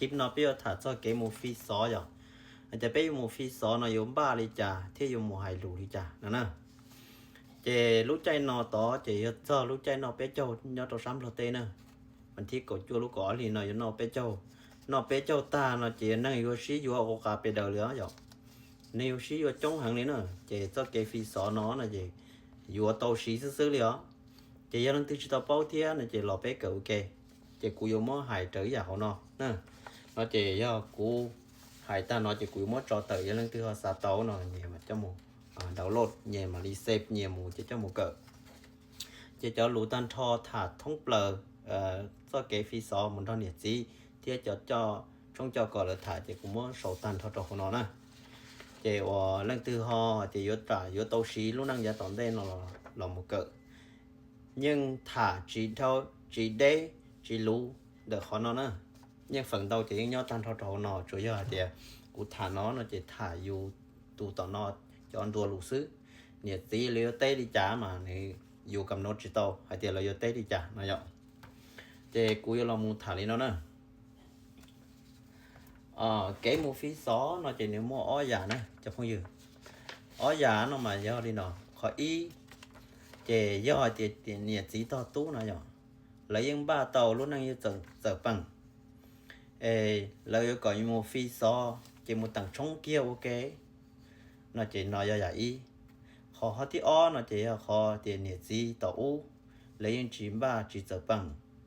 Clip no peb yuav tham txog kev mus fi xov yom, hais tias peb yuav mus fi xov no yuav npaj li cas thiab yuav mus hais lus li cas no na. Ces lub caij no tod ces yog txog lub caij noj peb caug nyob rau sab Nplog teb na. Vas thib kaum cuaj lub kaum ob hlis no yuav noj peb caug. Noj peb caug tag no ces neeg yuav sib yuav ua qa pes daws li os yom. Neeg yuav sib yuav coob heev li na, ces txoj kev fi xov no no ces yuav tau siv xwb xwb li os. Ces yog leej twg tsis tau paub thiab no ces los peb kawm ua ke, ces kuv yuav muab hais raws ib yam hauv no na. No ces yog kuv hais tag no ces kuv yuav muab tso tawm, yog leej twg ho xav tau no nyias mam coj mus download, nyias mam li save nyias mus ces coj mus kawm. Ces cov lus tag nrho tham thoob plaws txoj kev fi xov mus nrog niam txiv thiab cov tshoob coj kos lawv tham ces kuv muab sau tag nrho rau hauv no na. Ces uas leej twg ho tias yuav, yuav tau siv lub neej yav tom ntej no los mus kawm, yeej tham tsis dhau, tsis deb, tsis luv ntawm qhov no na. Yeej feem ntau ces yeej nyob tag nrho rau hauv no, tsuas yog hais tias kuv tham no no ces tham yus tus tom no cov nruas lus xwb. Niam txiv lawv yuav teb li cas mas nws, yus kam no tsis tau hais tias lawv yuav teb li cas no yom. Ces kuv yuav los mus tham li no na. Kev mus fi xov no ces nws muaj ob yam na cov phooj ywg. Ob yam no mas yog li no, qhov ib ces yog hais tias niam txiv tog tub no yom, lawv yeej npaj tau lub neej yeej txawm peem, es lawv yuav kom mus fi xov ces mus teem tshoob kiag ua ke, no ces no yog yam ib. Qhov, qhov thib ob no ces yog qhov tias niam txiv thaum ub lawv yeej tsis npaj tsis txawm peem,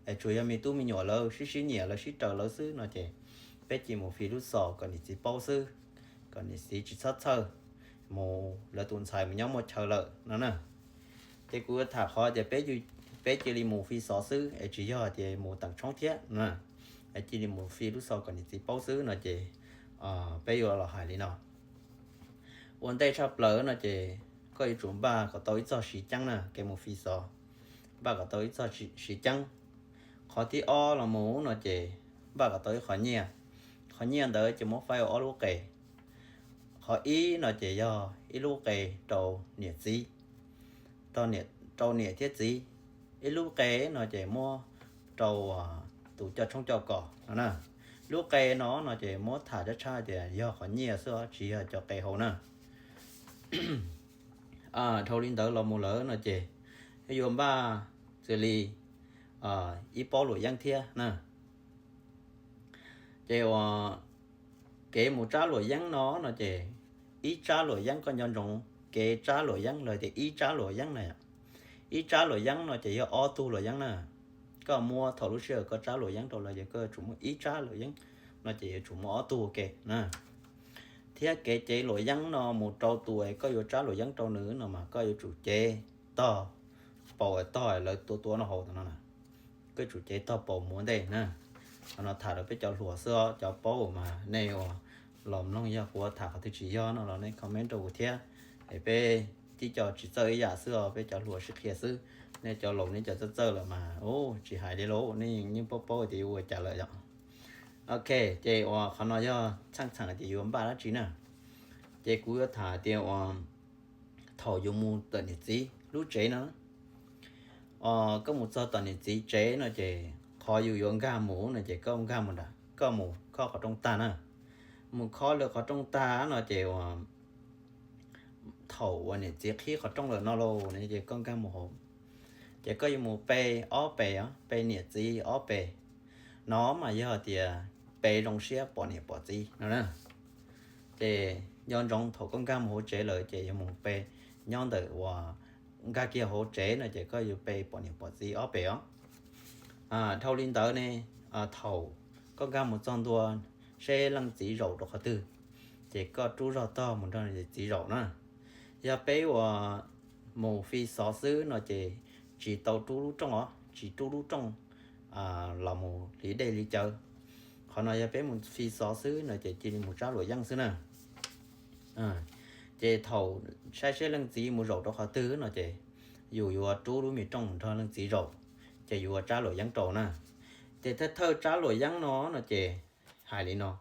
es tsuas yog me tub me nyuam lawv sib sib nyiam lawv sib raws lawv xwb no ces peb cia mus fi lub xov kom niam txiv paub xwb, kom niam txiv tsis txhob txhawj, mus lawv tus ntxhais mus nyob muaj chaw lawm no na. Ces kuv yuav tham qhov tias peb cia li mus fi xov xwb es tsis yog tias mus teem tshoob thiab, es cia li mus fi lub xov kom niam txiv paub xwb no ces peb yuav los hais li no. Ua ntej tshaj plaws no ces koj yuav tsum npaj kom tau ib txoj siv ceeb na, kev mus fi xov npaj kom tau ib txoj siv ceeb. Qhov thib ob los mus no ces npaj kom tau ib qho nyiaj. Qhov nyiaj ntawd ces muab faib ua ob lub qe. Qhov ib no ces yog ib lub qe rau niam txiv, rau niam thiab txiv. Ib lub qe no ces muab rau tus coj tshoob coj kos no na. Lub qe no no ces muab tham tshab tshab tias yog qhov nyiaj xwb tsis yog cov qe hauv na. Dhau li ntawd los mus lawm no ces yuav npaj xws li ib pob luam yeeb thiab na. Ces uas kev mus tsab luam yeeb no no ces ib tsab luam yeeb, koj nco ntsoov kev tsab luam yeeb los tias ib tsab luam yeeb na. Ib tsab luam yeeb no ces yog ob tug luam yeeb na. Koj muab thaum lub sij hawm koj tsab luam yeeb rau lawv ces koj yuav tsum muab ib tsab luam yeeb no ces yuav tsum muab ob tug ua ke na. Thiab kev cev luam yeeb no mus rau tus es koj yuav tsab luam yeeb rau nws no mas koj yuav tsum cev tog paus, tog lawv tua tua no hauv no na. Koj yuav tsum cev tog paus mus ua ntej na. Qhov no tham rau peb cov hluas xwb, cov paub mas nej ua los mloog, yog kuv tham qhov twg tsis yog no los nej comment rau kuv thiab. Es peb tib co tsis txawj ib yam xwb os, peb cov hluas sib qhia xwb. Nej cov laus nej cov txawj txawj lawm mas tsis hais li lauj, nej yeej paub paub tias yuav ua cas lawm yom. Ok, ces uas qhov no yog txheej txheem tias yuav npaj dab tsi na. Ces kuv yuav tham tias uas thaum yuav mus tom niam txiv lub tsev no, koj mus txog tom niam txiv tsev no ces qhov yus yuav nkag mus no ces koj nkag mus nram, koj mus khob qhov rooj tag na. Mus khob lawv qhov rooj tag no ces uas thaum uas niam txiv qhib qhov rooj lawm no lauj ne ces koj nkag mus hauv. Ces koj yuav mus pe ob pes, pe niam txiv ob pes. No mas yog tias pe zoo siab pom niam pom txiv no na. Ces nco ntsoov thaum koj nkag mus hauv tsev lawm ces yuav mus pe nyob ntawm uas nkag kiag hauv tsev no ces koj yuav pe pom niam pom txiv ob pes os. Dhau li ntawd ne, thaum koj nkag mus txog ntua seb leej txiv zaum rau qhov twg, ces koj rub zog tog mus nrog txiv zaum na. Yog peb uas mus fi xov xwb no ces tsis tau rub lub rooj os, tsis rub lub rooj los mus hliv dej hliv cawv. Qhov no yog peb mus fi xov xwb no ces cia li mus tsab luam yeeb xwb na. Ces thaum saib seb leej txiv mus zaum rau qhov twg no ces yus yuav rub lub me rooj nrog leej txiv zaum, ces yus yuav tsab luam yeeb rau na. Ces thawj thawj tsab luam yeeb no no ces hais li no.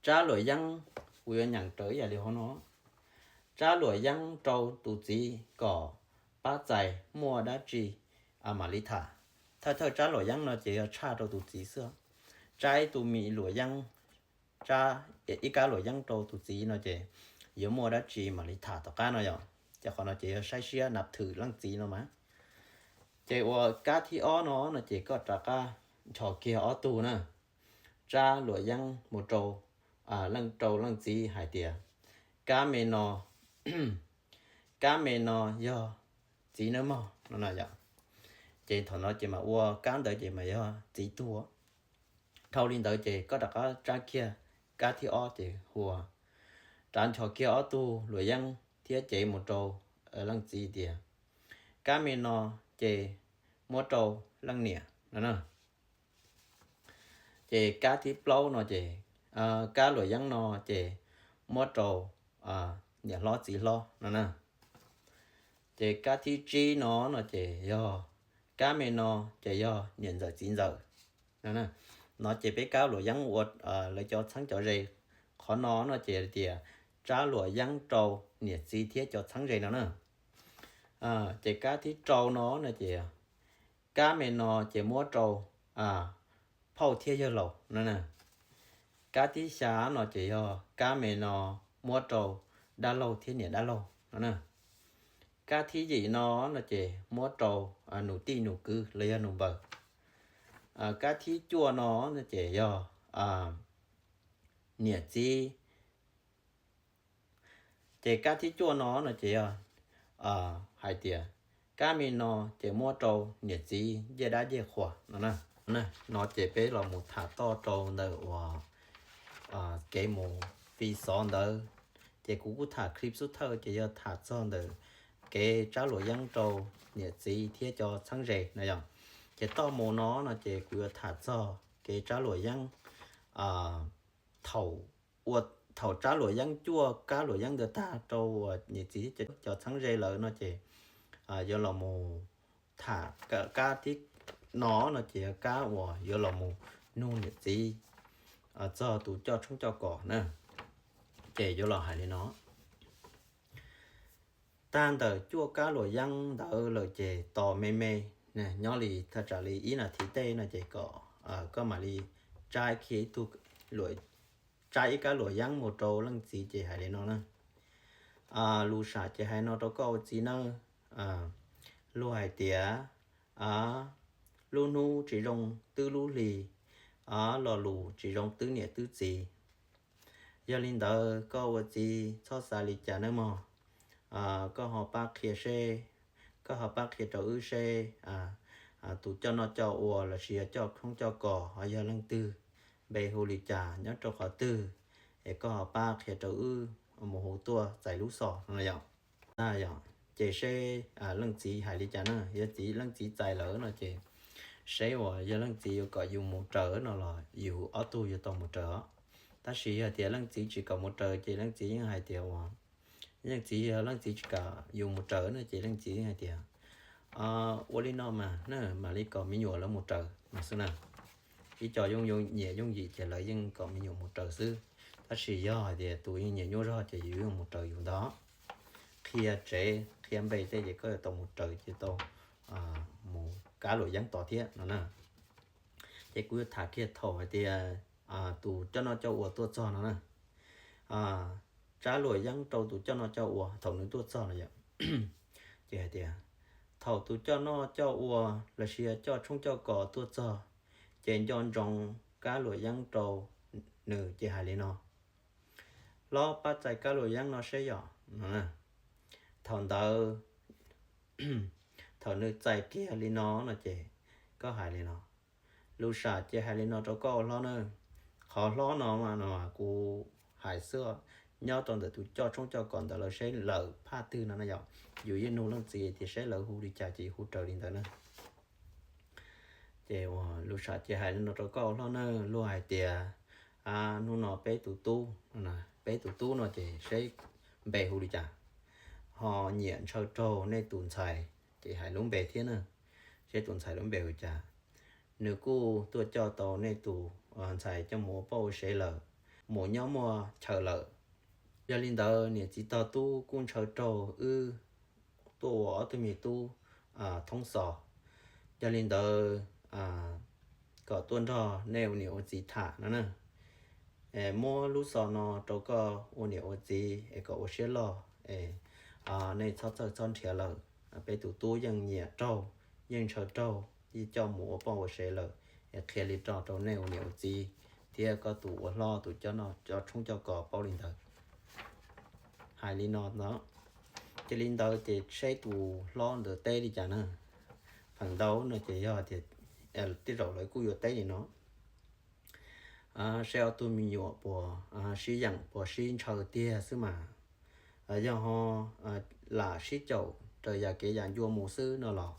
Tsab luam yeeb, kuv yuav nyeem raws ib yam li hauv no. Tsab luam yeeb rau tus txiv kom pab txais muaj dab tsi mam li tham. Thawj thawj tsab luam yeeb no ces yog tshaj rau tus txiv xwb. tsa ib tug me luam yeeb, tsa ib kab luam yeeb rau tus txiv no ces yuav muaj dab tsi mam li tham tom qab no yom. Ces qhov no ces yog saib siab nab thwm leej txiv no mas. Ces ua kab thib ob no no ces koj rov qab nchos kiag ob tug na, tsa luam yeeb mus rau, rau leej txiv hais tias, kab me no, kab me no yog txiv nawb mog no na yom. Ces thaum no ces mas ua kab ntawd ces mas yog txiv tuag. Dhau li ntawd ces koj rov qab tsa kiag kab thib ob ces hu, rov nchos kiag ob tug luam yeeb thiab cev mus rau leej txiv tias, kab me no ces muab rau leej niam no na. Ces kab thib plaub no ces, kab luam yeeb no ces muab rau niam hlob txiv hlob no na. Ces kab thib tsib no no ces yog, kab me no ces yog niam ntxawm txiv ntxawm no. No ces peb kab luam yeeb ua lawv cov txheeb cov ze. Qhov no no ces tias tsa luam yeeb rau niam txiv thiab cov txheeb ze no na. Ces kab thib rau no no ces kab me no ces muab rau phauj thiab yawg laus no na. Kab thib xya no ces yog kab me no muab rau dab laug thiab niam dab laug no na. Kab thib yim no no ces muab rau nus tij nus kwv los yog nus npawg. Kab thib cuaj no no ces yog niam txiv. Ces kab thib cuaj no no ces yog hais tias kab me no ces muab rau niam txiv ncej dab ncej qhua no. No ces peb los mus tham txog rau ntawm uas kev mus fi xov ntawd. Ces kuv kuj tham clip xub thawj ces yog tham txog ntawm kev tsab luam yeeb rau niam txiv thiab cov txheeb ze no yom. Ces txuas mus no no ces kuv yuav tham txog kev tsab luam yeeb thaum, thaum tsab luam yeeb cuaj kab luam yeeb ntawd tag rau uas niam txiv thiab cov txheeb ze lawm no ces yuav los mus tham kab thib no no ces yog kab uas yuav los mus nug niam txiv txog tus coj tshoob coj kos na. Ces yuav los hais li no. Tag ntawm cuaj kab luam yeeb ntawd lawm ces tos me me, nyob li thaj tsam li ib nas this tej no ces kom koj mam li tsa kiag ib tug, tsa ib kab luam yeeb mus rau leej txiv ces hais li no na. Lus sam ces hais no rau koj ua txiv na, luag hais tias lub hnub tsis zoo twb lub hli, lo lus tsis zoo twb niam twb txiv. Yog li ntawd koj ua txiv txhob xav li cas nawb mog. Koj ho pab qhia seb, koj ho pab qhia rau wb seb tus coj noj coj ua lossis yog coj tshoob coj kos ho yog leej twg, npe hu li cas, nyob rau qhov twg, es koj ho pab qhia rau wb mus hu tuaj txais lub xov no yom. Yog ces seb leej txiv hais li cas na. Yog txiv, leej txiv txais lawm no ces seb uas yog leej txiv yuav kom yus mus raws no los yus ob tug yuav tau mus raws os. Tab sis yog tias leej txiv tsis kom mus raws ces leej txiv yeej hais tias uas, leej txiv, yog leej txiv tsis kom yus mus raws no ces leej txiv yeej hais tias ua li no mas na, mam li kom me nyuam lawv mus raws mas xwb na. Ib co yooj yooj nyiam yooj yim ces lawv yeej kom me nyuam mus raws xwb. Tab sis yog hais tias tus yeej nyiam nyuaj zog ces yus yeej mus raws yus ntag. Qhia tsev qhia npe tej ces koj yuav tau mus raws ces tau mus kab luam yeeb tod thiab no na. Ces kuv yuav tham kiag thaum hais tias tus coj noj coj ua tuaj txog no na. Tsab luam yeeb rau tus coj noj coj ua thaum nws tuaj txog no yom. Ces hais tias thaum tus coj noj coj ua lossis coj tshoob coj kos tuaj txog, ces nco ntsoov kab luam yeeb rau nws ces hais li no, hlob pab txais kab luam yeeb no seb yom no. Thaum ntawd, thaum nws txais kiag li no no ces koj hais li no, lus sam ces hais li no rau koj ua hlob na. Qhov hlob no mas no kuv hais xwb, nyob rau ntawm tus coj tshoob coj kos ntawd lawv seb lawv phaj twg no na yom. Yus yeej nug leej txiv tias seb lawv hu li cas ces yus hu raws li ntawd na. Ces lus sam ces hais li no rau koj ua hlob na, luag hais tias hnub no peb tus tub, peb tus tub no ces seb npe hu li cas, ho nyiam ntshaw raug nej tus ntxhais, ces hais lub npe thiab na, seb tus ntxhais lub npe hu li cas. Nws kuj tuaj coj tau nej tus ntxhais coj mus ua poj ua sev lawm, mus nyob muaj chaw lawm. Yog li ntawd niam txiv tog tub kuj ntshaw raug wb tuaj ua ob tug me tub thoob xos. Yog li ntawd kom tuaj nrog nej ua niam ua txiv tham no na. Muab lub xov no rau koj ua niam ua txiv es kom ua siab loj es nej txhob txawj txhob nrhiav lawm. Peb tus tub yeej nyiam raug, yeej ntshaw raug, yeej coj mus ua poj ua sev lawm. Es qhia li no rau nej ua niam ua txiv thiab koj tus ua hlob tus coj tshoob coj kos paub li ntawd. Hais li no no, cia li ntawd ces seb tus hlob ntawd teb li cas na. Feem ntau no ces yog tias tej zaum lawv kuj yuav teb li no, seb ob tug me nyuam puas sib yeem puas sib ntshaw tiag xwb mas. Yog ho lam sib caum raws yam kev yam ncua mus xwb no los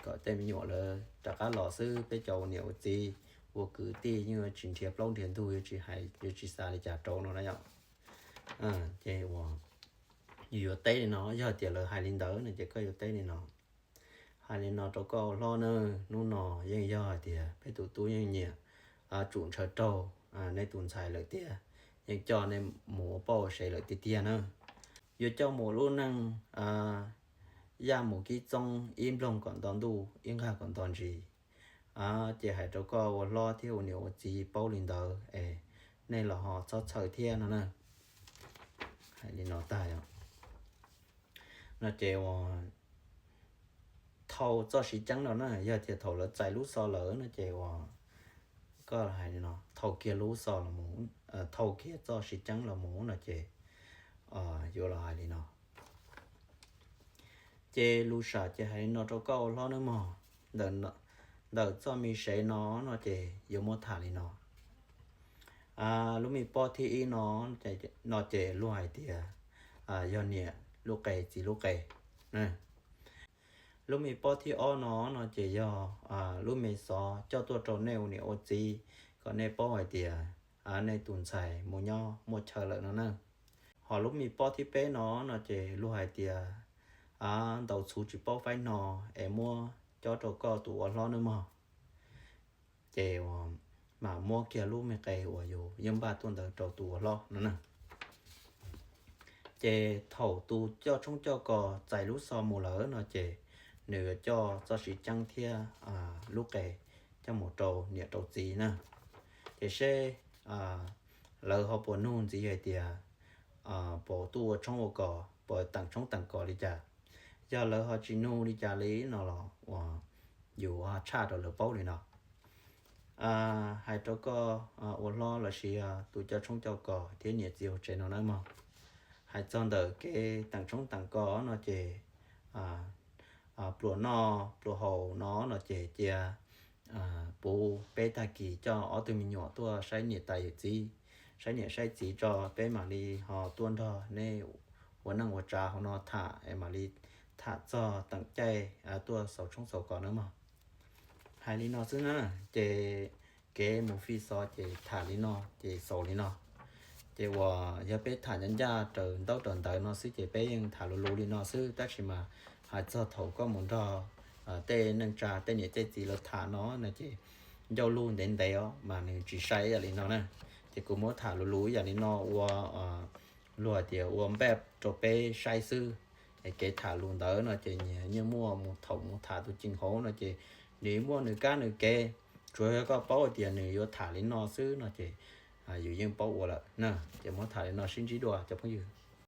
kom tej me nyuam lawv rov qab los xwb, peb cov ua niam ua txiv ua kwv tij yeej yuav tsis nrhiav plaub nrhiav ntug, yuav tsis hais yuav tsis xav li cas rau no na yom. Ces uas yus yuav teb li no, yog tias lawv hais li ntawd no ces koj yuav teb li no. Hais li no rau koj ua hlob na, hnub no yeej yog hais tias peb tus tub yeej nyiam, tsum ntshaw raug nej tus ntxhais lawm tiag, yeej coj nej mus ua poj ua sev lawm tiag tiag na. Yuav coj mus lub neej yaj mus kib txoob, ib nploog kom nto ntuj ib nqag kom nto ntsis. Ces hais rau koj ua hlob thiab ua niam ua txiv paub li ntawd es nej los ho txhob txhawj thiab no na. Hais li no tag no ces uas thau txoj siv ceeb no na, yog tias thaum lawv txais lub xov lawm no ces uas koj hais li no, thau kiag lub xov los, thau kiag txoj siv ceeb los mus no ces yuav los hais li no. Ces lus sam ces hais li no rau koj ua hlob nawb mog. Ntawm txoj me sev no no ces yuav muab tham li no. Lub me pob thib ib no, no ces luag hais tias yog niam lub qe txiv lub qe. Lub me pob thib ob no no ces yog lub me xov coj tuaj rau nej ua niam ua txiv kom nej paub hais tias nej tus ntxhais mus nyob muaj chaw lawm no na. Ho lub me pob thib peb no no ces luag hais tias ntaus txhuv tsis paub faib no es muab cob rau koj tus ua hlob nawb mog. Ces uas mam muab kiag lub me qe uas yus yeej npaj tuaj ntawd rau tus ua hlob no na. Ces thaum tus coj tshoob coj kos txais lub xov mus lawm no ces nws yuav coj txoj siv ceeb thiab lub qe coj mus rau niam rau txiv na. Ces seb lawv ho puas nug ntxiv hais tias puas tuaj ua tshoob ua kos, puas teem tshoob teem kos li cas. Yog lawv ho tsis nug li cas li no los uas yus ho tshaj rau lawv paub li no. Hais rau koj ua hlob lossis tus coj tshoob coj kos thiab niam txiv hauv tsev no nawb mog. Hais txog ntawm kev teem tshoob teem kos no ces pluas noj pluas haus no no ces cia puv peb tag kis coj ob tug me nyuam tuaj saib niam tais yawm txiv, saib niam saib txiv tso peb mam li ho tuaj nrog nej ua neej ua tsav hauv no tham es mam li tham txog teem caij tuaj xaus tshoob xaus kos nawb mog. Hais li no xwb na, ces kev mus fij xov ces tham li no ces xaus li no. Ces uas yog peb tham ncaj ncaj raws ntaub raws ntawv no xwb ces peb yeej tham luv luv li no xwb, tab sis mas hais txog thaum koj mus nrog tej neej tsa tej niam tej txiv lawv tham no no ces ncauj lug ntev ntev os mas nws tsis sai ib yam li no na. Ces kuv muab tham luv luv ib yam li no ua luag tias ua npaj rau peb saib xwb. Es kev tham lus ntawd no ces nyias yeej muaj mus thaum mus tham tus ceem hauv no ces nws muaj nws kab nws kev. Tsuas yog koj paub hais tias nws yuav tham li no xwb no ces yus yeej paub ua lawm na. Ces muab tham li no sib ntsib dua cov phooj ywg.